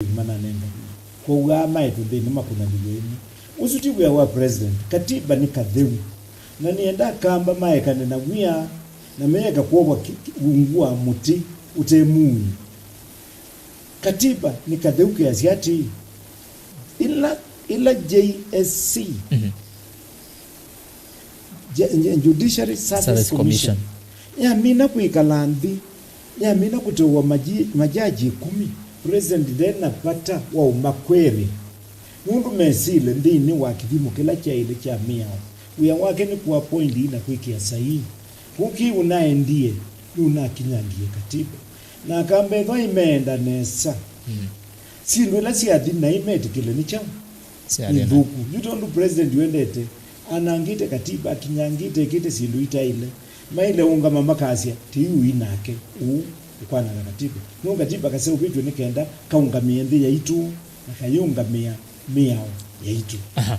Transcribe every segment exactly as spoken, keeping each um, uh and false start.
mananenganĩe. Kwoou aa maetwe nthĩnĩ makũnanĩw'e ĩmwe. Ũsu ti wĩa wa president. Katiba nĩ katheu. Na nĩenda Akamba maekane na wia, na meeka kwovwa ki-, ki-, ungu wa mũtĩ ũte mũuĩ. Katiba nĩ katheu keasya atĩĩ, ĩla, ĩla J S C, Mhm. Je-, je-, Judiciary Service Service Commission, Commission. Yamina kwĩkala nthĩ, yamina kũteũa maji-, majaji ĩkũmi, president nde na vata wa ũmakwevya, nũndũ mesĩle nthĩnĩ wa kĩthimo kĩla kyaĩle kya mĩao. Wĩa wake nĩ kũappoint na kwĩkĩa saii. Kũu kĩu naendie, nũnakinyangie katiba. Na Akamba ethwa imeenda nesa. Mm. Syĩndũ ila syathi naĩ metĩkĩle nĩ kyaũ? Syathi nĩ na- nthũku. Yu tondũ president wendete, anangĩte katiba, akinyangĩte, ekĩte syĩndũ itaĩle. Maĩle ũngama makasya, "Tĩi ũi nake, ũũ ũkwana na katiba." Nũndũ katiba kaseũvĩtw'e nĩ kenda kaũngamĩe nthĩ yaitũ, na kayĩũngamĩa mĩao yaitũ. Aha.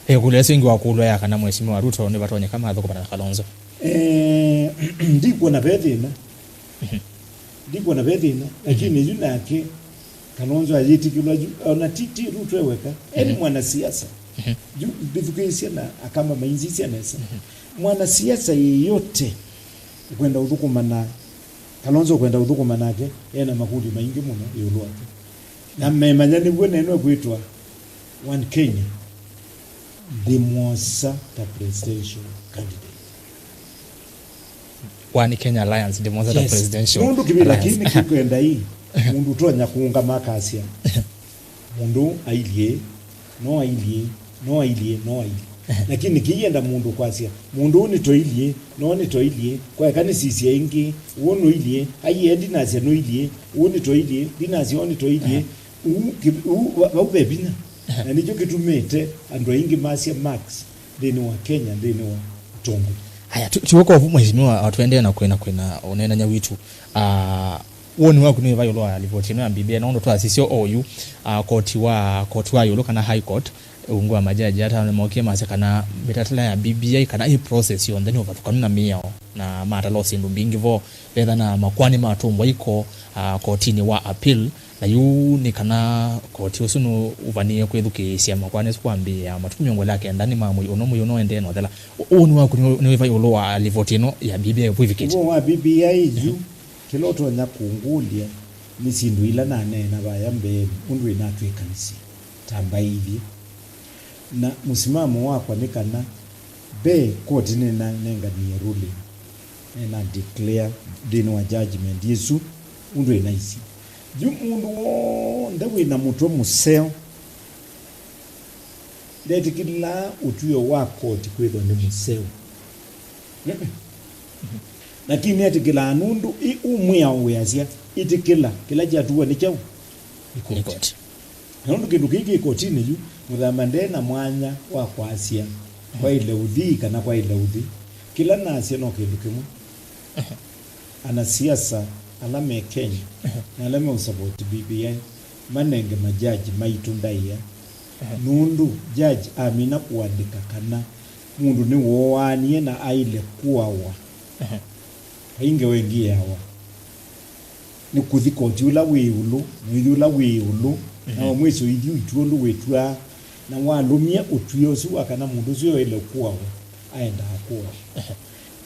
Ĩkũlyo ĩsu ĩngĩ wakũlwa ya kana Mheshimiwa Ruto nĩvatonyeka mathũkũmana na Kalonzo. Eh, ndikwona ve thĩna. Mhm. Ndikwona ve thĩna, lakini yu nake Kalonzo ayĩtĩkĩlwa yu, ona ti, ti Ruto e weka, any Mhm. mwanasiasa. Mhm. Yu mbĩthukĩĩsye na Akamba mainzisya nesa. Mhm. Mwanasiasa yeyote ũkwenda ũthũkũma na Kalonzo ũkwenda ũthũkũma nake, ena makũlyo maingĩ mũno ĩũlũ wake. Na memanya nĩw'o nenwe kwĩtwa One Kenya ndĩmwosa ta presidential candidate. One Kenya Alliance ndĩmwosa ta Yes. Presidential Nũndũ kĩvĩla kĩĩ Alliance. Nĩkĩkwenda ii, mũndũ ũtonya kũũngama akasya, mũndũ ailyĩ, no ailyĩ, no ailyĩ, no ailyĩ. Lakini kĩienda mũndũ kwasya, mũndũ ũũ nĩtoilyĩ, no nĩtoilyĩ, kwaeka nĩsisye ĩngĩ, ũũ nũilyĩ, aiee ndinasya nũilyĩ, ũũ nĩtoilyĩ, ndinasya ũũ nĩtoilyĩ. Ũu kĩ-, ũu va-, vau ve vinya. Na nĩkyo kĩtumĩte andũ aingĩ masya Max nthĩnĩ wa Kenya, nthĩnĩ wa ũtongoi. Haya, tu-, tuoka ovu mheshimiwa, ah, tuendee na kwĩna, kwĩna ũneenany'a witũ. Ah, woni waku nĩ vai ĩũlũ wa livoti ĩno ya B B I? Na ũndũ twasisya oyu, ah, koti wa, koti wa ĩũlũ kana High Court, ungu wa majaji atano nĩmokie masya kana mĩtalatala ya B B I kana ĩ process yonthe nĩ ũvathũkanu na mĩao, na matala syĩndũ mbingĩ vo, vetha na makoani matũngwa iko, ah, kotinĩ wa appeal. Na yu nĩ kana koti ũsu nũũvanie kwĩthukĩĩsya makoani asu kwambĩĩa matukũ mĩongo ĩlĩ na kenda nĩ ma mwei ũno, mwei ũno ũendee na ũthela. Ũ-, ũũ nĩ waku nĩ, nĩ wĩva ĩũlũ wa livoti ĩno ya B B I ũvw'ĩkĩte? Ũvoo wa B B I yu, kĩla ũtonya kũngũlya nĩ syĩndũ ila naneena vaya mbeenĩ, ũndũ ĩnatwĩkanisye ta mbaĩthye. Na mũsimamo wakwa nĩ kana, mbee, koti nĩnanenganie ruling, nĩna declare nthĩnĩ wa judgment ĩsu ũndũ ĩnaisye. Yu mũndũ w'onthe wĩna mũtwe mũseo ndetĩkĩlaa ũtw'ĩo wa koti kwĩthwa nĩ mũseo. Mm-mm. Lakini nĩetĩkĩlaa nũndũ ĩ ũmwĩao wĩasya, ĩtĩkĩla kĩla kyatuwa nĩ kyaũ? Nĩ koti. Nĩ koti. Na nũndũ kĩndũ kĩĩ kĩ kotinĩ yu, mũthama nde na mwanya wa kwasya kwaĩle ũthi kana kwaĩle ũthi. Kĩla nasya no kĩndũ kĩmwe. Anasiasa ala me Kenya na ala meũsavoti B B I manenge majaji maitũ ndaĩa, nũndũ jaji amina kũandĩka kana mũndũ nĩwooanie na aĩle kũawa, aingewe ĩngĩ yawa. Nĩ kũthi koti ũla wĩ ĩũlũ, mũithi ũla wĩ ĩũlũ, na wamwĩsĩ ũithi ũitua ũndũ wĩtwaa, na walũmya ũtw'ĩo ũsu wa kana mũndũ ũsu oĩle kũawa, aendaa kũawa.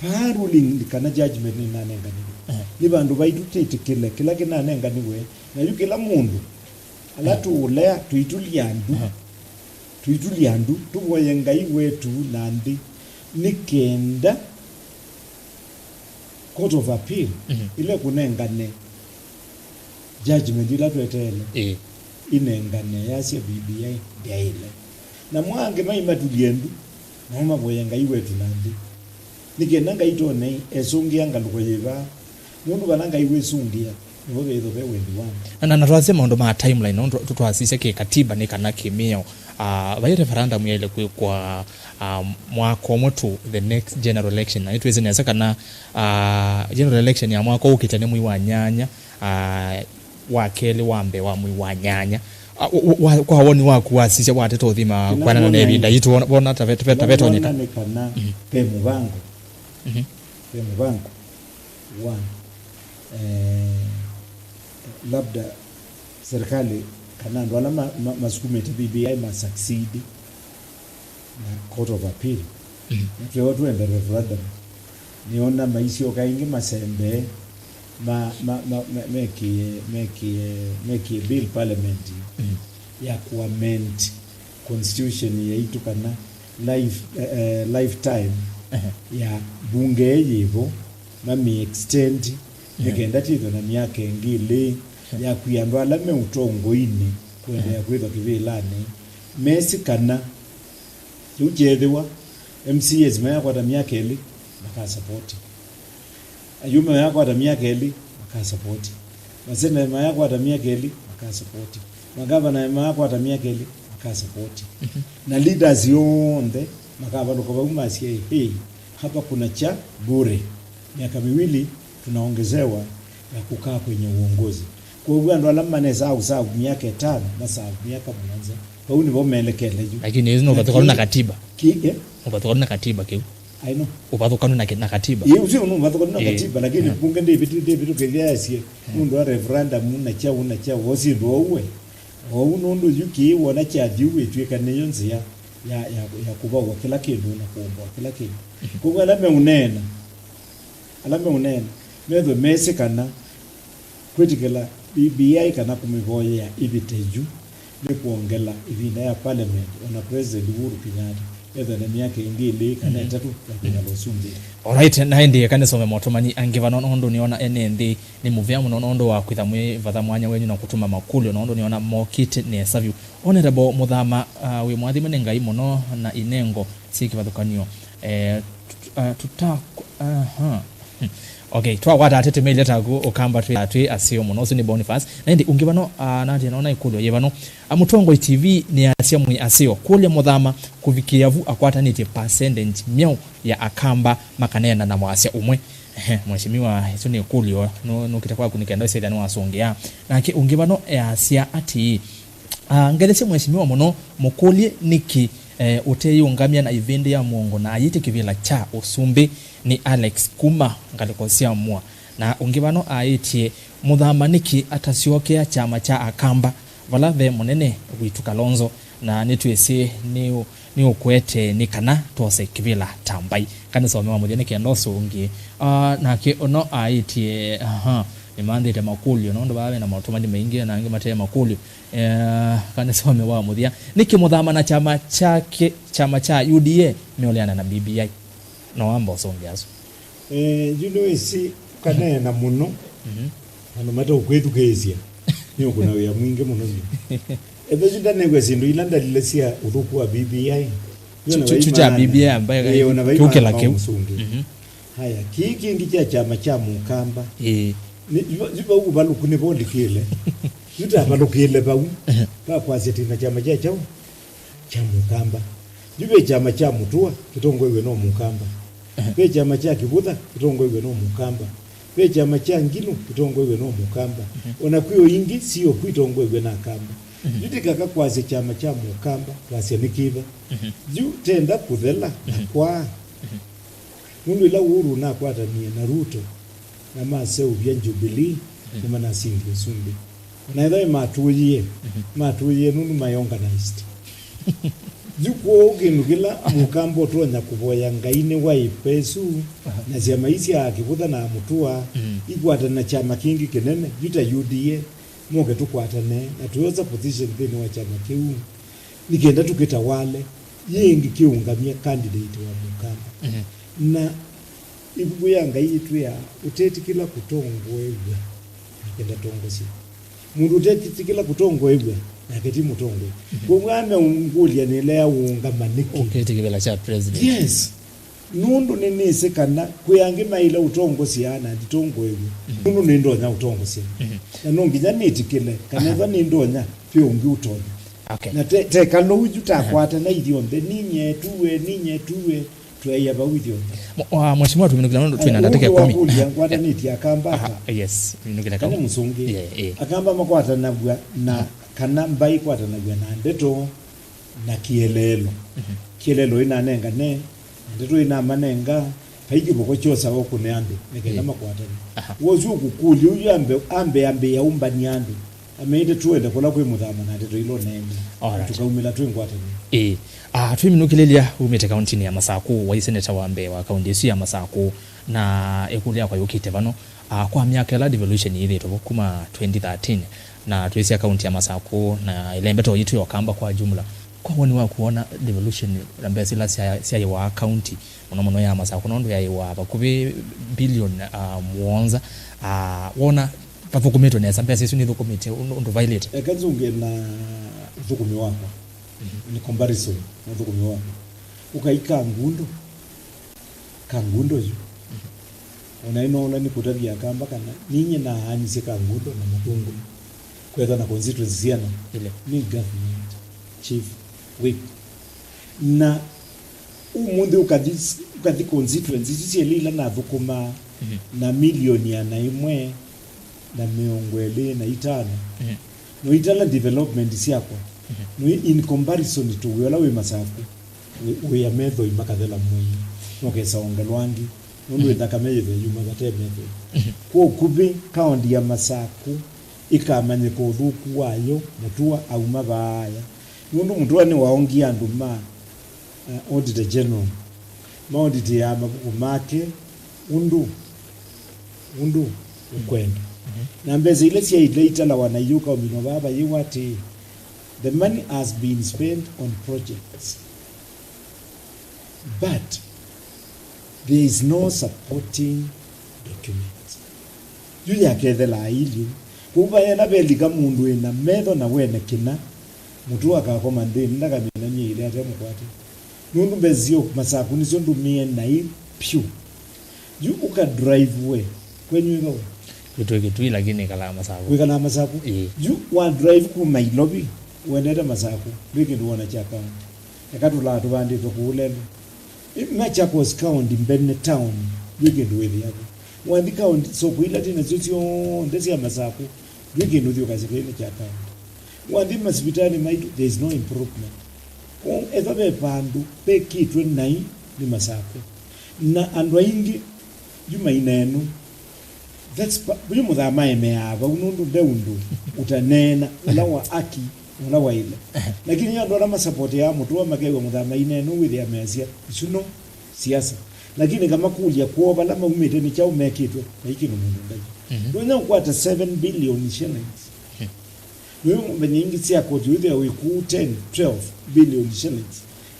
Vaa ruling kana judgment nĩnanenganiwe, nĩ vandũ vaitũ twĩtĩkĩle kĩla kĩnanenganiwe, na yu kĩla mũndũ, ala tũũlea, tũitulya ndu, tũitulya ndu, tũvoye Ngai wetu na nthĩ, nĩ kenda Court of Appeal ĩla ĩkũnengane judgment ĩla tweteele, ĩnengane yasya B B I ndyaĩle. Namo angĩ maimatulye ndu, namo mavoye Ngai wetu na nthĩ. Nĩ kenda Ngai tone esũngĩa ngalũko yĩva, nũndũ vala Ngai wĩsũngĩa, nĩvo vethĩwa ve wendi wa nthĩ. Na, na, na twasya maũndũ ma timeline, nũndũ tũ-, twasisya kĩkatiba nĩ kana kĩmĩao, ah, vai referendum yaĩle kwĩkwa, ah, mwaka ũmwe to the next general election. Na nĩtwĩsĩ nesa kana, ah, general election ya mwaka ũkĩte nĩ mwei wa nyanya, ah, wa kelĩ wa mbee wa mwei wa nyanya. Ah, wa, wa, kwa woni waku wasisya wateta ũthima kwanana na ĩvinda yitũ, wona, wona ta vet-, vet-, ta vetonyeka? Nĩ kana ve mũvango, ve mũvango wa, eh, labda serikali kana andũ ala ma, ma, masukumĩte B B I ma succeed na Court of Appeal. Mm. Na twewa twende referendum. Nĩona maisyoka ĩngĩ masembee, ma, ma, ma, ma, mekĩe, mekĩe, mekĩe bill parliament, mm, ya kuamend constitution yaitũ, kana life, eh, eh, lifetime, ehe, ya mbunge ĩĩ yĩvo, mami extend, ehe, nĩkenda twĩthwe na myaka ĩngĩ ĩlĩ, ehe, ya kwia andũ ala me ũtongoinĩ kũendeea, ehe, kwĩthwa kĩvĩlanĩ. Mesĩ kana Rĩu kyethĩwa M C As mayakwata myaka ĩlĩ, makasapoti. Ayume mayakwata myaka ĩlĩ, makasapoti. Maseneta mayakwata myaka ĩlĩ, makasapoti. Magavana mayakwata myaka ĩlĩ, makasapoti. Mhm. Na leaders yonthe makavalũka vau masye, "Hey, hapa kuna cha bure." Miaka miwili tunaongezewa ya kukaa kwenye uongozi. Kwoou andũ ala manesaa ũsavu myaka ĩtano, masavu myaka mũonza. Vau nĩvo melekele yu. Lakini ĩsu nĩ ũvathũkanu na katiba. Ki, eh? Ũvathũkanu na katiba kĩu. I know. Ũvathũkanu na ki-, na katiba. Ĩĩ, ũsu nĩ ũvathũkanu na, eh, katiba, lakini, eh, mbunge ndĩvĩtũ-, ndĩvĩtũkĩthya yasie, eh, nũndũ wa referendum na kyaũ na kyaũ, o syĩndũ ou we. Ou nũndũ yu kĩĩ wona kyathi ũu ĩtw'ĩka nĩyo nzĩa ya, ya, ya kũvaũa kĩla kĩndũ na kũomboa kĩla kĩndũ. Mhm. Kwoou ala meũneena, ala meũneena, methwe mesĩ kana kwĩtĩkĩla B B I kana kũmĩvoyea ĩvĩte yu nĩ kwongela ĩvinda ya parliament, ona President Uhuru Kenyatta ethwe na myaka ĩngĩ ĩlĩ kana, mhm, ĩtatũ ya kwĩkala ũsumbĩnĩ. Alright, na ĩndĩ eka nĩsome motũmani angĩ vano, nũndũ nĩona ene nthĩ nĩ mũvea mũno nũndũ wa kwĩtha mwĩ vatha mwanya wenyu na kũtũma makũlyo, nũndũ nĩona mokĩte nesa vyũ. Honorable Mũthama, ah, wĩ mwathime nĩ Ngai mũno na inengo syĩ kĩvathũkany'o. Eh, tut-, ah, tuta-, aha. Hmm. Okay, twakwata atete meli ataku ũkamba twĩ, twĩ aseo mũno. Ũsu nĩ Boniface. Na ĩndĩ ũngĩ vano, ah, natie nona ĩkũlyo yĩ vano. Ah, Mũtongoi T V nĩ asya mwĩ aseo. Kũlya Mũthama kũvikĩa vu akwatanĩtye percentage myaũ ya Akamba makaneena na mwasya ũmwe? Ehe, mheshimiwa, ĩsu nĩ ĩkũlyo nũ-, nũkĩte kwaku nĩ kenda ũsethya nĩwasũngĩa. Nake ũngĩ vano easya atĩĩ, ah, ngelesye mheshimiwa mũno, mũkũlye nĩkĩ, eh, ũteyĩũngamya na ĩvĩndĩ ya mũongo na ayĩtye kĩvĩla kya ũsumbĩ. Nĩ Alex kuma ngalĩko sya Mua. Na ũngĩ vano aĩtye, Mũthama nĩkĩ atasyokea kyama kya Akamba, vala ve mũnene witũ Kalonzo, na nĩtwĩsĩ nĩ, nĩũkwete nĩ kana twose kĩvĩla ta mbaĩ. Kanĩsome wa mũthya nĩ kenda ũsũngĩe. Ah, nake ũno aĩtye, aha, nĩmanthĩte makũlyo, nũndũ vaa vena maũtũmani maingĩ na angĩ mate makũlyo. Eh, kanĩsome wa mũthya. Nĩkĩ Mũthama na kyama kyake, kyama kya U D A meũleana na B B I? No wamba ũsũngĩa asu. Eh, yu nĩwĩsĩ ũkaneena mũno, mhm, andũ mataũkwĩthukĩĩsya, nĩũkũna wĩa mwingĩ mũno vyũ. Ethĩwa yu ndanew'a syĩndũ ila ndalile sya ũthũku wa B B I, yu ona chu-, chu-, chu kya vaimana, B B I ambaye ĩĩ, ona vaimana kĩũkĩla kĩu. Maũsũngĩ. Mhm. Haya, kĩĩ kĩngĩ kya kyama kya Mũkamba. Ĩĩ. Nĩ, yu, yu vau ũvalũku nĩvo ũlikĩle. Yu tavalũkĩle vau. Ehe. Vakwasya tĩna kyama kya kyaũ? Kya Mũkamba. Yu ve kyama kya Mũtũa kĩtongoew'e no Mũkamba. Ehe. Ve kyama kya Kĩvũtha kĩtongoew'e no Mũkamba. Ve kyama kya Ngilu kĩtongoew'e no Mũkamba. Ehe. Ona kwĩ o ingĩ sio kwĩtongoew'e na Akamba. Ehe. Yu tĩkaka kwasya kyama kya Mũkamba, twasya nĩ kĩva? Ehe. Yu tenda kũthela na, ehe, kwaa. Ehe. Nũndũ ĩla Uhuru ũnakwatanie na Ruto na maseũvya Jubilee, mhm, nĩmanasindie ũsumbĩ. Ona ethĩwa nĩmatũĩie, mhm, matũĩie nũndũ maĩ organized. Yu kwoou kĩndũ kĩla Mũkamba ũtonya kũvoya Ngai nĩ wa ĩpa ĩsu, aha, na syama ii sya Kĩvũtha na Mũtũa, mhm, ikwatana na kyama kĩngĩ kĩnene, yu ta U D A, moke tũkwatane, na tũyosa position nthĩnĩ wa kyama kĩu. Nĩ kenda tũkĩtawale, yĩngĩ kĩũngamya candidate wa Mũkamba. Mhm. Na ĩvuku ya Ngai yĩtwĩaa, ũtetĩkĩla kũtongoew'a, nake ndatongosye. Mũndũ ũtetĩkĩla kũtongoew'a, nake ti mũtongoi. Mhm. Kwoou ameũngũlya nĩlea ũũngama nĩkĩ? Ũkĩtĩ kĩvĩla kya president. Yes. Nũndũ nĩnĩsĩ kana kwĩ angĩ maĩle ũtongosya na nditongoew'e. Mhm. Nũndũ nĩndonya ũtongosya. Mhm. Na no nginya nĩtĩkĩle kana, aha, ethwa nĩndonya, ve ũngĩ ũtonya. Okay. Na te, te kalou yu takwatana ithyonthe, ninye tuwe, ninye tuwe, twaĩa vau ithyonthe. Mwe-, wa, Mheshimiwa, tũminũkĩla nũndũ twĩna ndatĩka ĩkũmi. Ũngĩ wakũlya ngwatanĩtye Akamba ata? Aha, yes, minũkĩla kana kau. Mũsũngĩ. Yeah, yeah. Akamba makwatanaw'a na, aha, kana mbaĩ ĩkwatanaw'a na ndeto na kĩeleelo. Mhm. Kĩeleelo ĩnanengane, na ndeto ĩnamanenga, vai kĩvoko kyosawa ũkũne andũ, nĩ kenda, ĩĩ, makwatane. Aha. Wosũ ũkũkũlya ũyu ambe, ambe ambĩĩa ũmbany'a andũ. Ameĩte tũende kũla kwĩ mũthama na ndeto ila ũneenie. Alright. Tũkaumĩla twĩ ngwatanĩo. Ĩĩ. Ah, twĩminũkĩlĩlya umĩte kauntinĩ ya Masakũ, waĩ seneta wa mbee wa kaunti ĩsu ya Masakũ, na ĩkũlyo yakwa yũkĩte vano. Ah, kwa myaka ĩla devolution yĩthĩĩtwe vo kuma twenty thirteen, na twĩsya kaunti ya Masakũ na ĩlembeto yitũ ya Ũkamba kwa jumla, kwa woni waku wona devolution na mbesa ila sya-, syaiwaa kaunti, mũno mũno ya Masakũ, nũndũ yaiwaa vakuvĩ bilioni, ah, mũonza, ah, wona vathũkũmĩtwe nesa, mbesa isu nithũkũmĩte ũndũ, ũndũ vaĩlĩte? Eka nzũngĩe na ũthũkũmi wakwa. Mhm. Nĩ comparison na ũthũkũmi wakwa. Ũkai Kangundo, Kangundo yu. Mhm. Ona ĩno ũla nĩ kũtavya Akamba kana ninyie naanisye Kangundo na Matũngũlũ. Kwetha na constituency syana. Ile. Nĩ government, chief, whip. Na ũmũnthĩ ũkathi, ũkathi constituency isu syelĩ ila nathũkũmaa, mhm, na milioni ana ĩmwe na mĩongo ĩlĩ na itano. Mhm. No itala development syakwa. Mhm. No in comparison to wĩa ũla wĩ Masakũ, wĩ, wĩa methoi makathela mwei, nokesa ongelwa angĩ, nũndũ, mhm, ĩthakame yĩthwe yuma vate methoi. Mhm. Kwa ũkuvĩ, kaunti ya Masakũ ĩkamanyĩka ũthũku wayo, Mũtua auma vaaya. Nũndũ Mũtua nĩwaongie andũ ma, uh, Auditor General maoditĩaa mavuku make ũndũ, ũndũ ũkwenda. Mhm. Na mbesa ila syaĩle italawa na iyũka ũminwa vaa vayĩwa atĩĩ, "The money has been spent on projects, but there is no supporting documents." Yu yakethelaa ilyĩ. Kwoou vaena velika mũndũ wĩna metho na wene kĩna, Mũtua akakoma nthĩnĩ, ndakamina myei ĩlĩ ate mũkwate. Nũndũ mbesa syo Masakũ nĩsyo ndũmĩe naĩ pyũ. Yu ũka drive we, kwenyu ĩkawa? Kwitũ Kitui, lakini ĩkalaa Masakũ. Wĩkalaa Masakũ? Ĩĩ. Yu wa drive kuma Ilovi, wendete Masakũ, ndwĩ kĩndũ wona kya kaunti. Eka tũlaa tũvandĩtwe kũũ lelũ. Ĩ, Machakos County, Mbene Town, ndwĩ kĩndũ wĩthĩawa. Wathi county, soko ila twĩ nasyo syonthe sya Masakũ, ndwĩ kĩndũ ũthiũkasya kĩĩ nĩ kya county. Wathi masivitalĩ maitũ, there is no improvement. Kwoou ethwa ve vandũ vekĩtwe naĩ nĩ Masakũ. Na andũ aingĩ yu maina ĩno. That's pa-, yu mũthama emeaa vau nũndũ nde ũndũ ũtaneena ũla wa aki na ũla wa ĩla. Lakini yu andũ ala masapoteaa Mũtua makew'a mũthama ina ĩno wĩthĩa measya, isu no siasa. Lakini ngamakũlya kwoo vala maumĩte nĩ kyaũ mekĩtwe, na ikĩndũ mũndũ ndai. Mhm. Ndwenya ũkwata seven billion shillings. Mhm. Nĩwe mũmenya ingĩ sya koti wĩthĩa wĩ kũu ten, twelve billion shillings.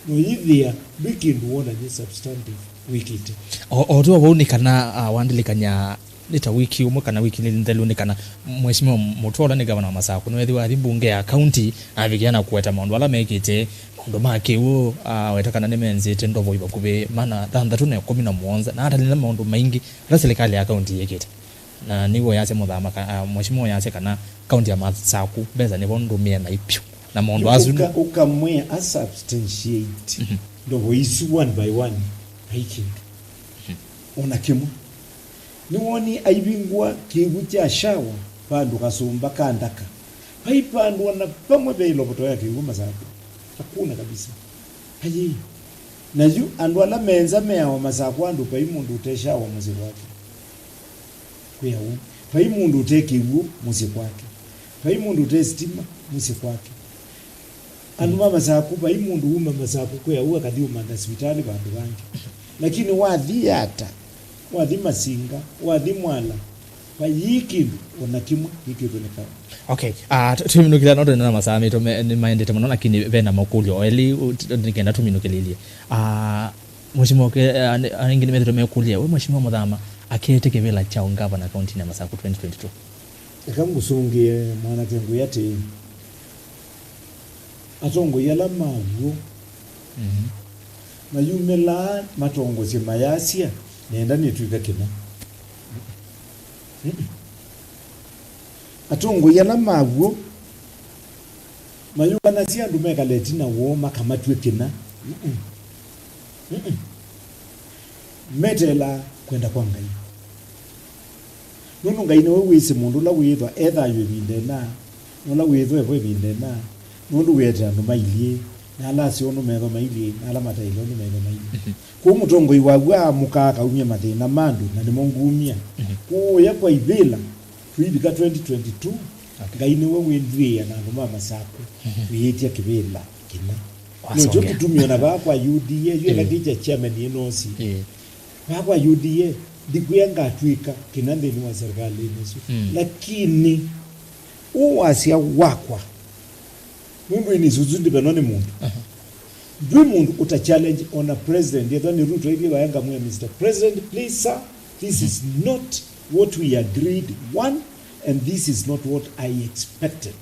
No yĩthĩa ndwĩ kĩndũ wona yĩ substantive wĩkĩte. O, o tũ vau nĩ kana, ah, wandĩlĩkany'a nĩ ta wiki ũmwe kana wiki nĩ nthelu nĩ kana Mheshimiwa Mũtua ũla nĩ gavana wa Masakũ nĩwethĩwa athi mbunge ya kaunti na avikĩa na kũweta maũndũ ala mekĩte, maũndũ ma kĩw'ũ, ah, aweta kana nĩmenzĩte ndovoi vakuvĩ maana thanthatũ na ĩkũmi na mũonza, na atalile maũndũ maingĩ ala silikalĩ ya kaunti yĩkĩte. Na nĩw'o yasya mũthama ka-, ah, mheshimiwa yasya kana kaunti ya Masakũ mbesa nĩvo ndũmĩe naĩ vyũ. Na maũndũ asu nĩ ũka-, ũkamwĩa a substantiate, mhm, ndovo isu one by one, vai kĩndũ. Mhm. Ona kĩmwe. Nĩwoni aivingũa kĩw'ũ kya Shawa vandũ kasũmba ka ndaka. Vai vandũ ona vamwe ve ĩlovoto ya kĩw'ũ Masakũ. Hakuna kabisa. Ayi. Na yu andũ ala me nza meawa Masakũ andũ vai mũndũ ũte Shawa mũsyĩ kwake. Kwĩa ũu. Vai mũndũ ũte kĩw'ũ mũsyĩ kwake. Vai mũndũ ũte sitima mũsyĩ kwake. Andũ ma Masakũ, vai mũndũ wuma Masakũ kwĩa ũu akathi ũmantha sivitalĩ vandũ vangĩ. Lakini wathi Yata, wathi Masinga, wathi Mwala, vai kĩndũ ona kĩmwe kĩkĩtwe nĩ kaunti. Okay, ah, tu-, tũminũkĩlya no twĩna masaa maitũ me-, nĩmaendete mũno, lakini vena makũlyo o elĩ, u-, t-, nĩkenda tũminũkĩlĩlye. Ah, Mheshimiwa, ke-, eh, ane-, angĩ nĩmethĩtwe mekũlya, we Mheshimiwa Mũthama, akete kĩvĩla kya ũngavana kauntinĩ ya Masakũ twenty twenty-two? Eka ngũsũngĩe mwanake ngwĩ atĩĩ, atongoi ala ma w'o, mhm, mayumĩlaa matongosye mayasya, nenda nĩtw'ĩka kĩna. Mm-mm. Atongoi ala ma w'o mayũanasya andũ mekale ĩtina woo makamatw'ĩkĩna. Mm-mm. Mm-mm. Meteelaa kwenda kwa Ngai. Nũndũ Ngai nĩwe wĩsĩ mũndũ ũla wĩĩthwa e thayũ ĩvinda ĩna, na ũla wĩĩthwa e vo ĩvinda ĩna, nũndũ wĩete andũ mailyĩ, na ala asyoonu metho mailyĩ, na ala mataĩlyĩ nĩ metho mailyĩ. Mhm. Kwoou mũtongoi wa w'o aamũkaa akaumya mathĩna ma andũ, na nĩmo ngumya. Mhm. Kũũya kwa ivĩla, tũivika twenty twenty-two, Ngai nĩwe wĩndwĩĩa na andũ ma Masakũ, wĩĩtya kĩvĩla kĩna. Nĩkyo kĩtumi ona vaa kwa U D A, yu ĩla kĩkya chairman ĩnosi. Vaa kwa U D A, ndikwĩa ngatw'ĩka kĩna nthĩnĩ wa serikali ĩsu. Lakini, ũũ wasya wakwa, nũndũ ĩnĩ ĩsusu ndivenwa nĩ mũndũ. Ndwĩ mũndũ ũta challenge ona president, ethwa nĩ Ruto aithi vaenga mwĩa, Mister President, please, sir, this is not what we agreed, one, and this is not what I expected.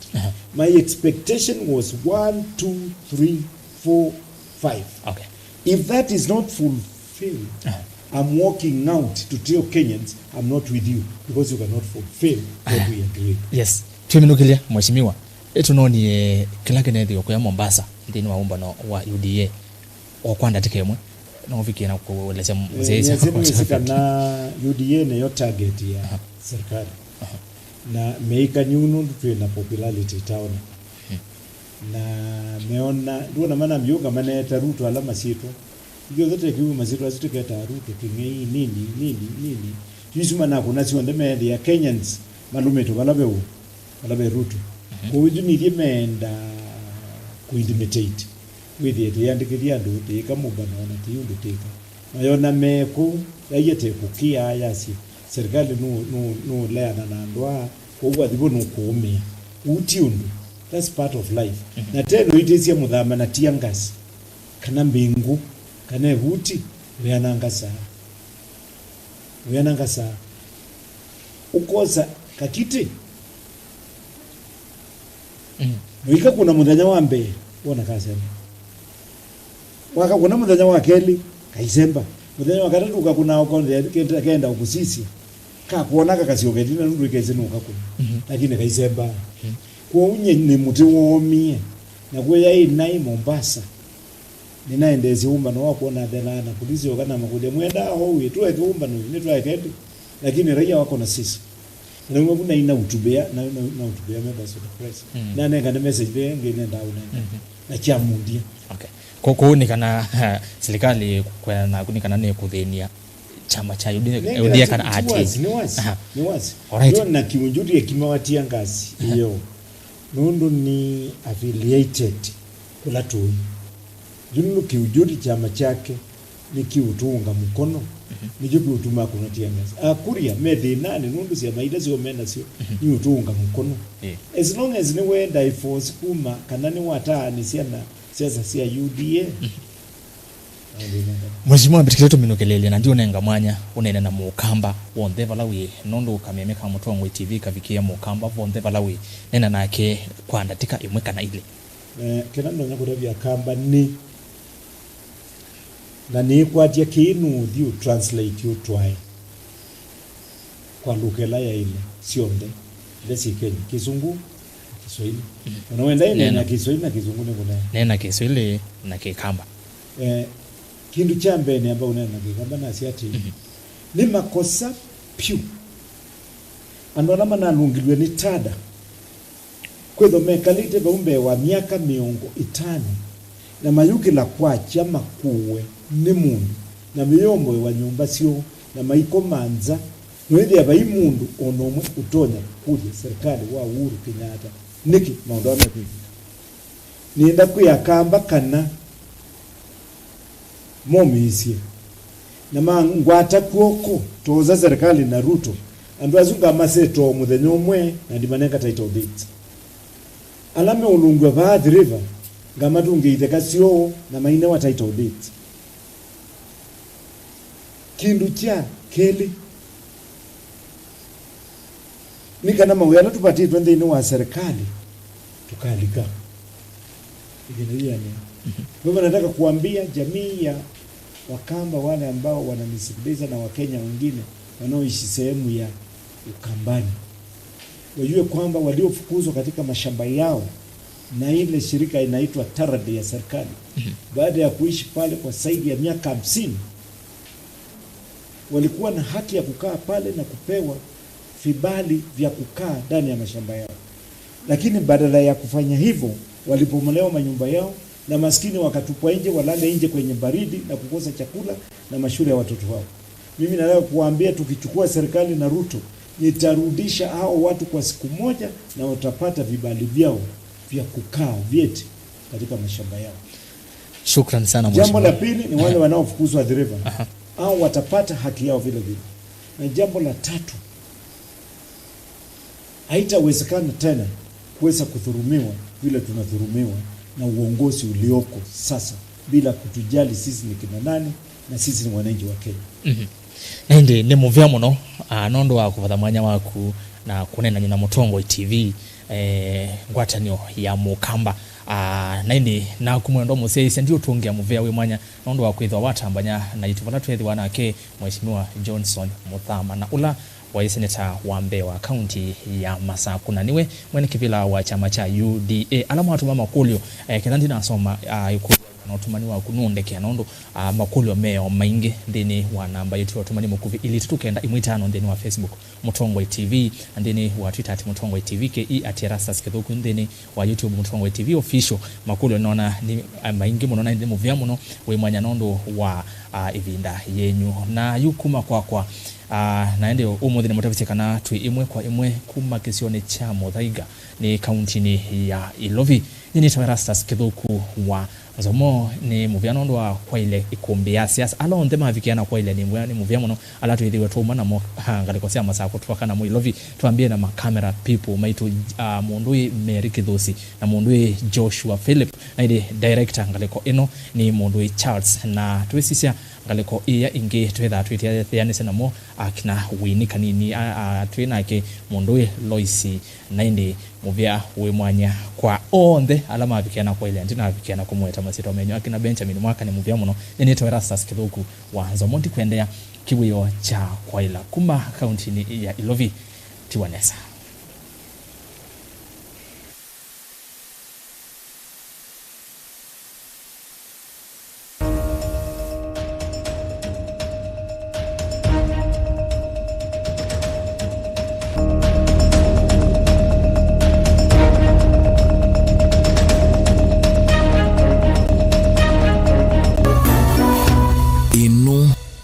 My expectation was one, two, three, four, five. Okay. If that is not fulfilled, I'm walking out to tell Kenyans, I'm not with you because you cannot fulfill what we agreed. Yes. Twĩminũkĩlya, Mheshimiwa. Ĩtũnonie kĩla kĩneethĩwa kũya Mombasa nthĩnĩ wa ũmbano wa U D A. O kwa ndatĩka ĩmwe, no ũvikie na kũelesya mũsyaĩĩsya nĩsĩ kana U D A nĩyo target ya serikali. Na meĩkany'u nũndũ twĩ na popularity taoni. Na meona, ndwona manambiũka maneeta Ruto ala masyĩtwa. Ithyothe tekiw'e masyĩtwa asu tũketaa Ruto, Kĩng'ei, nini, nini, nini. Yu isu manakũna syonthe meethĩa Kenyans malũmĩtwe vala ve ũ, vala ve Ruto. Kwoou ithyĩ nithyĩ meenda kũintimidate. Wĩthĩe tĩyandĩkĩthya andũ, tĩĩka mũmbano, na tĩi ũndũ tĩka. Mayona me kũu, yaiya tekũkĩa, yasye, serikali nũ-, nũ-, nũũleana na andũ aa, kwoou wathi vo nũkũũmĩa. Ũu ti ũndũ. That's part of life. Na tena ũitĩsya mũthama na tear gas, kana mbĩngũ, kana ĩvuti, wĩananga saa. Wĩananga saa. Ũkosa kakitĩ. Noikakũna mũthenya wa mbee, wona kasemba. Wakakũna mũthenya wa kelĩ, kaisemba. Mũthenya wa katatũ ũkakũna ũkonde kenda, kenda ũkũsisya. Kakwona kakasyoka ĩtina nũndũ ĩkesĩ nũkakũna. Lakini kaisemba. Kwoou nye nĩ mũtĩ woomie. Na kwĩya ĩ naĩ Mombasa. Nĩnaendeesye ũmbano wa kwona athelaa na polisi yoka na makũlya, "Mwendaa oou ĩ? Tũeke ũmbano ũyũ, nĩtwaeke ĩndĩ." Lakini raia wako na sisi. Na nauma vu naina utubĩa, na, na, na utubĩa members of the press. Nanengane message ve ĩngĩ nendaa ũnengane. Na kyamũndie. Okay. Ko-, kũu nĩ kana, serikali kwena naku nĩ kana nĩkũthĩnia chama cha U D A, nengera U D A kana ti, ti ati. Wazi, nĩ wazi, nĩ wazi. Alright. Yo na Kiunjuri ekimawa tear gas, iyo. Nũndũ nĩ affiliated kũla tũĩ. Yu nũndũ Kiunjuri kyama kyake nĩkĩũtũũnga mũkono, nĩkyo kĩũtuma kũna tear gas. Akuria me thĩnanĩ nũndũ syama ila syoo me nasyo nĩũtũũnga mũkono. As long as nĩwenda force kuma kana nĩwataanĩsya na siasa sya U D A, Mheshimiwa, mbĩtĩkĩlya tũminũkĩlĩlye, na ndiũnenga mwanya ũneene na Mũkamba w'onthe vala wĩ, nũndũ kameme ka Mũtongoi T V kavikĩe Mũkamba w'onthe vala wĩ. Neena nake kwa ndatĩka ĩmwe kana ilĩ. Eh, kĩla ndonya kũtavya Kamba nĩ, na nĩĩkwatya kĩĩ nũũthi ũ translate ũtwae kwa lũka ĩla yaĩle syonthe, ila syĩ Kenya, Kĩsũngũ, Kĩswaili. Ona wenda ĩneena Kĩswaili na Kĩsũngũ nĩkũneena. Neena Kĩswaili na Kĩkamba. Eh, kĩndũ kya mbee nĩamba ũneena na Kĩkamba nasya atĩĩ, nĩ makosa pyũ andũ ala manalũngilw'e nĩ tada kwĩthwa mekalĩte vau mbee wa myaka mĩongo ĩtano, na mayũkĩla kwakya makuwe nĩ mũndũ, na mayomboewa nyũmba syoo, na maikoma nza, noĩthĩa vai mũndũ o na ũmwe ũtonya kũkũlya serikali wa Uhuru Kenyatta nĩkĩ maũndũ aa mekwĩkĩka. Nĩenda kwĩa Kamba kana momĩĩsye na mangwata kw'oko, twosa serikali na Ruto, andũ asu ngamasetoo mũthenya ũmwe na ndimanenga title deeds. Ala meũlũngw'a vaa Athi River, ngamatũngĩa itheka syoo na mainewa title deeds. Kĩndũ kya kelĩ, nĩ kana mawĩa ala tũvatĩtwe nthĩnĩ wa serikali tũkalika. Ĩvinda yĩanĩe. Kwa hivyo nataka kuambia jamii ya Wakamba wale ambao wananisikiliza na Wakenya wengine wanaoishi sehemu ya Ukambani, wajue kwamba waliofukuzwa katika mashamba yao na ile shirika inaitwa Tarad ya serikali, baada ya kuishi pale kwa zaidi ya miaka hamsini, walikuwa na haki ya kukaa pale na kupewa vibali vya kukaa ndani ya mashamba yao. Lakini badala ya kufanya hivyo, walipomolewa manyumba yao, na maskini wakatupwa nje, walale nje kwenye baridi na kukosa chakula na mashule ya watoto wao. Mimi nataka kuwaambia, tukichukua serikali na Ruto, Nitarudisha hao watu kwa siku moja na watapata vibali vyao vya kukaa, vyeti katika mashamba yao. Shukran sana mheshimiwa. Jambo la pili ni wale wanaofukuzwa Athi River. Aha. Hao watapata haki yao vile vile. Na jambo la tatu, haitawezekana tena kuweza kudhulumiwa vile tunadhulumiwa na uongozi ulioko sasa, bila kutujali sisi ni kina nani na sisi ni wananchi wa Kenya. Mhm. Na ĩndĩ nĩ mũvea mũno, ah, nũndũ wa kũvatha mwanya waku na kũneenany'a na Mũtongoi T V, eh, ngwatanĩo ya Mũkamba. Ah, na ĩndĩ naku mwendwa mũsyaĩĩsya ndiũtũngĩa mũvea wĩ mwanya nũndũ wa kwĩthĩwa watambany'a naitũ vala tweethĩwa nake Mheshimiwa Johnson Mũthama, na ũla waĩ seneta wa mbee wa kaunti ya Masakũ, na nĩwe mwene kĩvĩla wa kyama kya U D A. Ala mwatũma makũlyo, eh, ketha ndinasoma, ah, ĩkũlyo kana ũtũmani waku nũndekea, nũndũ, ah, makũlyo me o maingĩ nthĩnĩ wa namba yitũ ya ũtũmani mũkuvĩ, ilĩ itatũ kenda ĩmwe itano nthĩnĩ wa Facebook, Mũtongoi T V, na nthĩnĩ wa Twitter at Mũtongoi T V K E, at Erastus Kĩthũku, nthĩnĩ wa YouTube, Mũtongoi T V Official. Makũlyo nona nĩ, ah, maingĩ mũno, na nĩ mũvea mũno wĩ mwanya nũndũ wa, ah, ĩvinda yenyu. Na yu kuma kwakwa, ah, na ĩndĩ ũmũnthĩ nĩmũtavisye kana twĩ ĩmwe kwa ĩmwe kuma kĩsionĩ kya Mũthaiga nĩ kauntinĩ ya Ilovi. Nyie nĩtawa Erastus Kĩthũku wa Nzomo. Nĩ mũvea nũndũ wa kwaĩle ĩkũmbĩ ya siasa. Ala onthe mavikĩa na kwaĩle nĩ mũvea, nĩ mũvea mũno. Ala twĩthĩwe twauma namo, ha, ngalĩko sya Masakũ twoka namo Ilovi, twambie na makamera people maitũ, ah, mũndũ wĩ Mary Kĩthũsi na mũndũ wĩ Joshua Philip, na ĩndĩ director ngalĩko ĩno nĩ mũndũ wĩ Charles, na twĩsisya ngalĩko ĩya ĩngĩ twĩthaa twĩteanĩsya namo, akina Winnie Kanini, a, a, twĩ nake mũndũ wĩ Loisi, na ĩndĩ mũvea wĩ mwanya kwa onthe ala mavikĩa na kwaĩle, ndinavikĩa na kũmũweta masyĩtwa menyu, akina Benjamin Mwaka, nĩ mũvea mũno. Nĩnĩtawa Erastus Kĩthũku wa Nzomo, ndikwendea kĩwĩo kya kwaĩla kuma kauntinĩ ya Ilovi. Tiwa nesa.